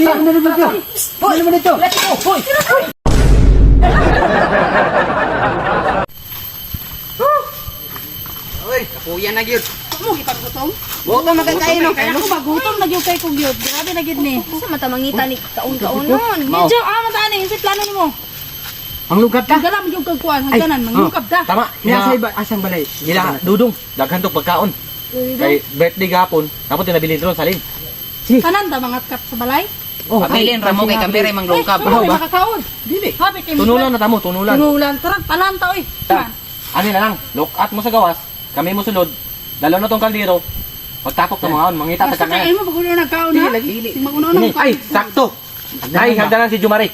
Ano naman dito? Ano naman dito? Hoy! Oy, kapuyan na gyud. Mo gipaggutom? Gutom na kay no. Kaya ako magutom na gyud kay kog gyud. Grabe na gyud ni. Sa mata mangita ni kaon-kaonon. Medyo man ani unsa plano nimo? Ang lugab ta. Dala mo gyud kag kuan hagdanan manglukab ta. Tama. Niya sa iba asang balay. Gila, dudong. Daghan tog pagkaon. Kay birthday gapon, tapos tinabilin ron salin. Tanan ta mga kap sa balay. Oh, Pabilin ra mo kay kamera manglungkab. Ay, makakaon. Dili. Happy kay Tunulan na tamo, tunulan. Tunulan tara tanan ta oy. Ani na lang, look at mo sa gawas, kami mo sulod, dalaw na tong kaldero, pagtapok ng mga on, mangita ta Basta kami. kay mo pag nagkaon ha. Maguno na. Ay, sakto. Ay, hagdanan si Jumare.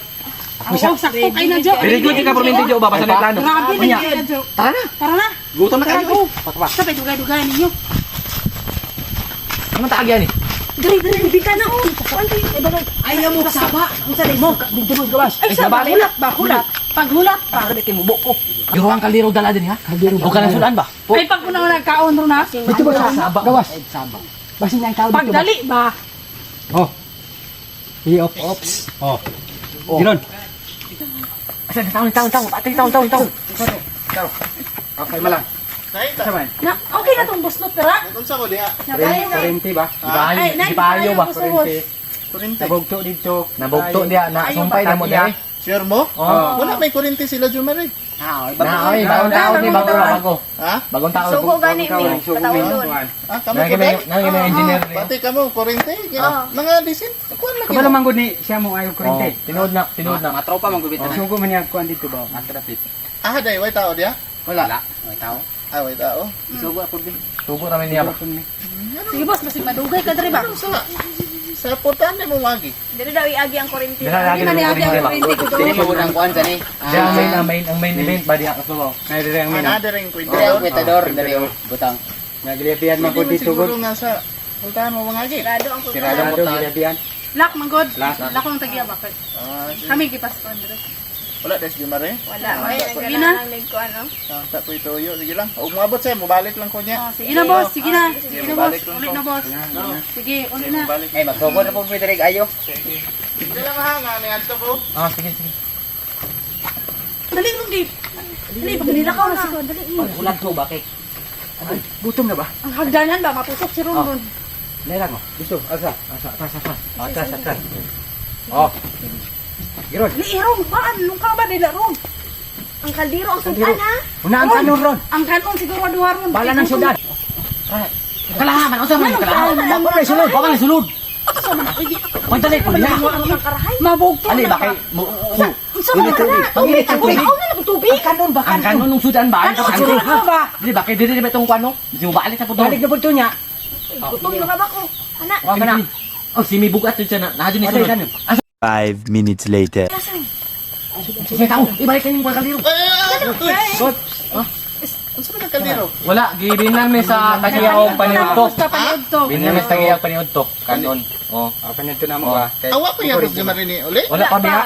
Oo, sakto kay na Jo. Very good ka perminti Jo ba basta may plano. Grabe na gyud na Jo. Tara na. Tara na. Gutom na Tara kayo. go. Sabay dugay-dugay ninyo. Anong taagyan ni? Diri diri bigka na oh. Ay balay. Ay mo saba. Unsa day mo? Dito mo gawas. Ay, sa nabali. hulat ba? Hulat. Paghulat pa. Para kay mubo ko. Pero ang kaldero dala din ha. Kaldero. O ka sulan ba? Ay, pag una nagkaon ron ha. Dito ba sa Saba. gawas? Basin na ang tao dito. ba? Pagdali ba? Oh. Sige, ops. Ops. Oh. Giron. Asan taon taon taon. Ate taon taon taon. Okay, malang. Sa man? Na, okay na tong buslot tara. Unsa ko diha? Kurente ba? Ay, Gibayo, gibayo ba? Kurente. Kurente. Nabugto dito. Nabugto diya na sumpay na mo diri. Sure mo? Oh. Wala may kurente sila Jumare. Ah, Na oy, bagong taon ni bago bago. Ha? Bagong taon. Sugo gani mi kataon. Ah, kamo Nang ko kami ba? nang kami engineer. Pati kamo kurente. Mga disin. Kuan lagi. Kabalo manggod ni siya mo ayaw kurente. Oh, tinuod na, tinuod na. Mga tropa manggubit na. Sugo man niya kuan dito ba? Matrapit. Ah, day way tao diha. Wala. May tao. Ah, way tao. Sugo ako din. Tugo namin niya ba. Sige boss, basig madugay ka diri ba? Ano sa sa portahan mo magi. Diri daw iagi ang kurente. Dira lagi Hindi man na niagi ang ba. kurente ko Dili doon. mo unang kuan sa ni. Diya ang main ang main ang main event ba diha kaso. Ay, dire ang Ah, mina. na direng kurente. Diri ang kwetador, diri ang butang. Naglibian man ko Pwede man dito siguro gud. nga sa portahan mo mangagi. Sirado ang Sirado. Sirado gilabian. Lock man god. Lock. Lock ang tagiya ba? Ah, sige. Kami gipaskon diri. Wala des Jumare. Wala. Ay, Sige na. nagdala ko ano. Ah, sa ko ituyo. Sige lang. Og moabot sa mobalik lang ko niya. Oh, sige na boss, sige na. Sige na boss. Balik lang Ulit ko. na boss. Sige, ulit na. Mobalik. Ay magsugo na po mi diri ayo. Sige lang ha, nga ni adto ko. Ah, sige sige. Dali mong di. Dali, pag nilakaw na siguro. Dali. Ulag to ba kay? Gutom na ba? Ang hagdanan ba? Matusok si Ron ron. Dahil mo. Dito, asa. Asa, atras, atras. Atras, atras. Oh. Giron. Dali, Ron. Paan? Nung ka ba? Dili, Ron. Ang kaldero ang sudan ha. Una ang kanon ron. Ang kanon siguro duha ron. Bala ng syudad. Kalahaman, unsa man kalahaman? Ako na sulod. Wa man sulod. Pagdali ko nila. Mabugto Ali na ba kay mo Unsa man ka na? Panginit ang tubig. Tubig. Ang tubig. Ang kanon ba? Ang kanon ng sudan ba? Ang Kanon kanon ba? Dili ba kay dili ba itong kwano? Di mo balik na po Balik na po ito niya. Gutom na ba ko? Ana. Wa man na. Oh, si mi bugat yun siya na. Nahadyo ni Ano sulod. kanon? 5 minutes later. Sige tao, ibalik kanyang kwan kaldero. Eh, Unsa man ang kaldero? Wala, gibinan mi sa tagiyaw paniudto. Basta paniud to. Binan mi sa tagiyaw paniudto. Kanon. Oh. Oh, kanon to na mo ba? Awa pa yan Jumare ni uli. Wala pa biha.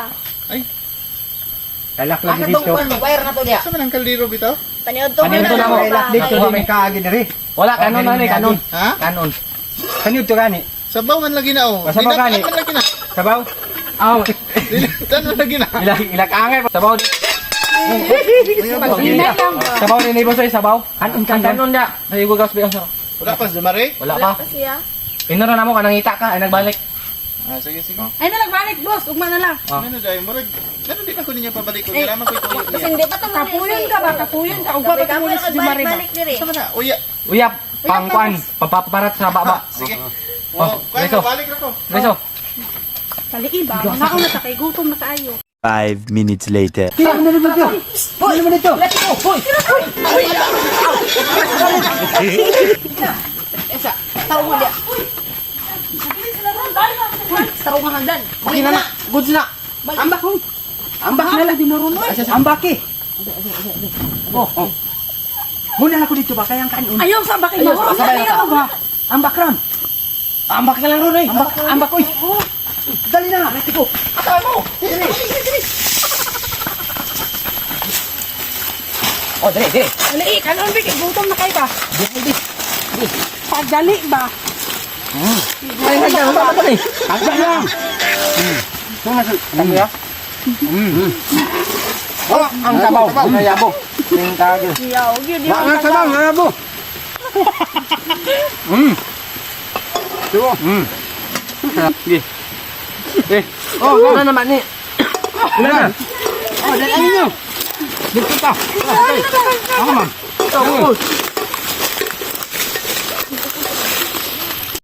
Lalak lagi Asa tong dito. kuan wire na to diha. Unsa man ang kaldero bitaw? Paniod to Paniud to na mo. Lalak dito di may kaagi diri. Wala kanon na ni kanon. Ha? Kanon. Kanon to gani. Sabaw man lagi na oh. Sabaw Dinatan gani. man lagi na. Sabaw. Aw, Dinatan man lagi na. ilag ilakangay sabaw. Hinay lang ba? Sabaw ni boss ay sabaw. Kanon Ang kanon da. Ay gugas ba Wala pa Jumare. Wala pa. Pa siya. Inoro na mo kanang ngita ka ay nagbalik. Ah, sige sige. Ay na nagbalik boss, ugma na lang. Ah. Ano dai murag Ganun din ako ninyo pabalik ko. Kailangan ko ituyo Kasi niya. hindi pa tamo. Kapuyon ka ba? Kapuyon ka. Ugma ba tumulis si Jumare ba? Balik diri. Sama na. Uya. Uyap, pangkuan, pampaparat sa baba. Sige. Oh, Oh, kuan beso. balik ra ko. Beso. Palii ba? Mga una ta kay gutom na kaayo. 5 minutes later. Ano naman dito? Ano naman dito? Esa. Tao mo diha. Tao nga hagdan. Okay na na. Goods na. Ambak. Ambak na lang. Ambak eh. Oh, oh. Muna na ko dito ba? Kaya ang kanon. Ayaw sa bakit mo. Sabay na ba? Ambak ron. Ambak ka lang ron eh. Ambak, ambak oy. Dali na. Let's go. Oh, dali, dali. Dali, kanon bi kay gutom na kay ba? Pagdali ba? Ay, hagdan, ba ba eh. Hagdan lang. Takuya. Oh, ang sabaw, nayabo. Ning kagyo. Yaw, gyud Wa nga sabaw, nayabo. Tuo. Sige. Eh, oh, wala naman ni. Wala na. Oh, dali ninyo. Dito pa. Ako, ma'am. Oh.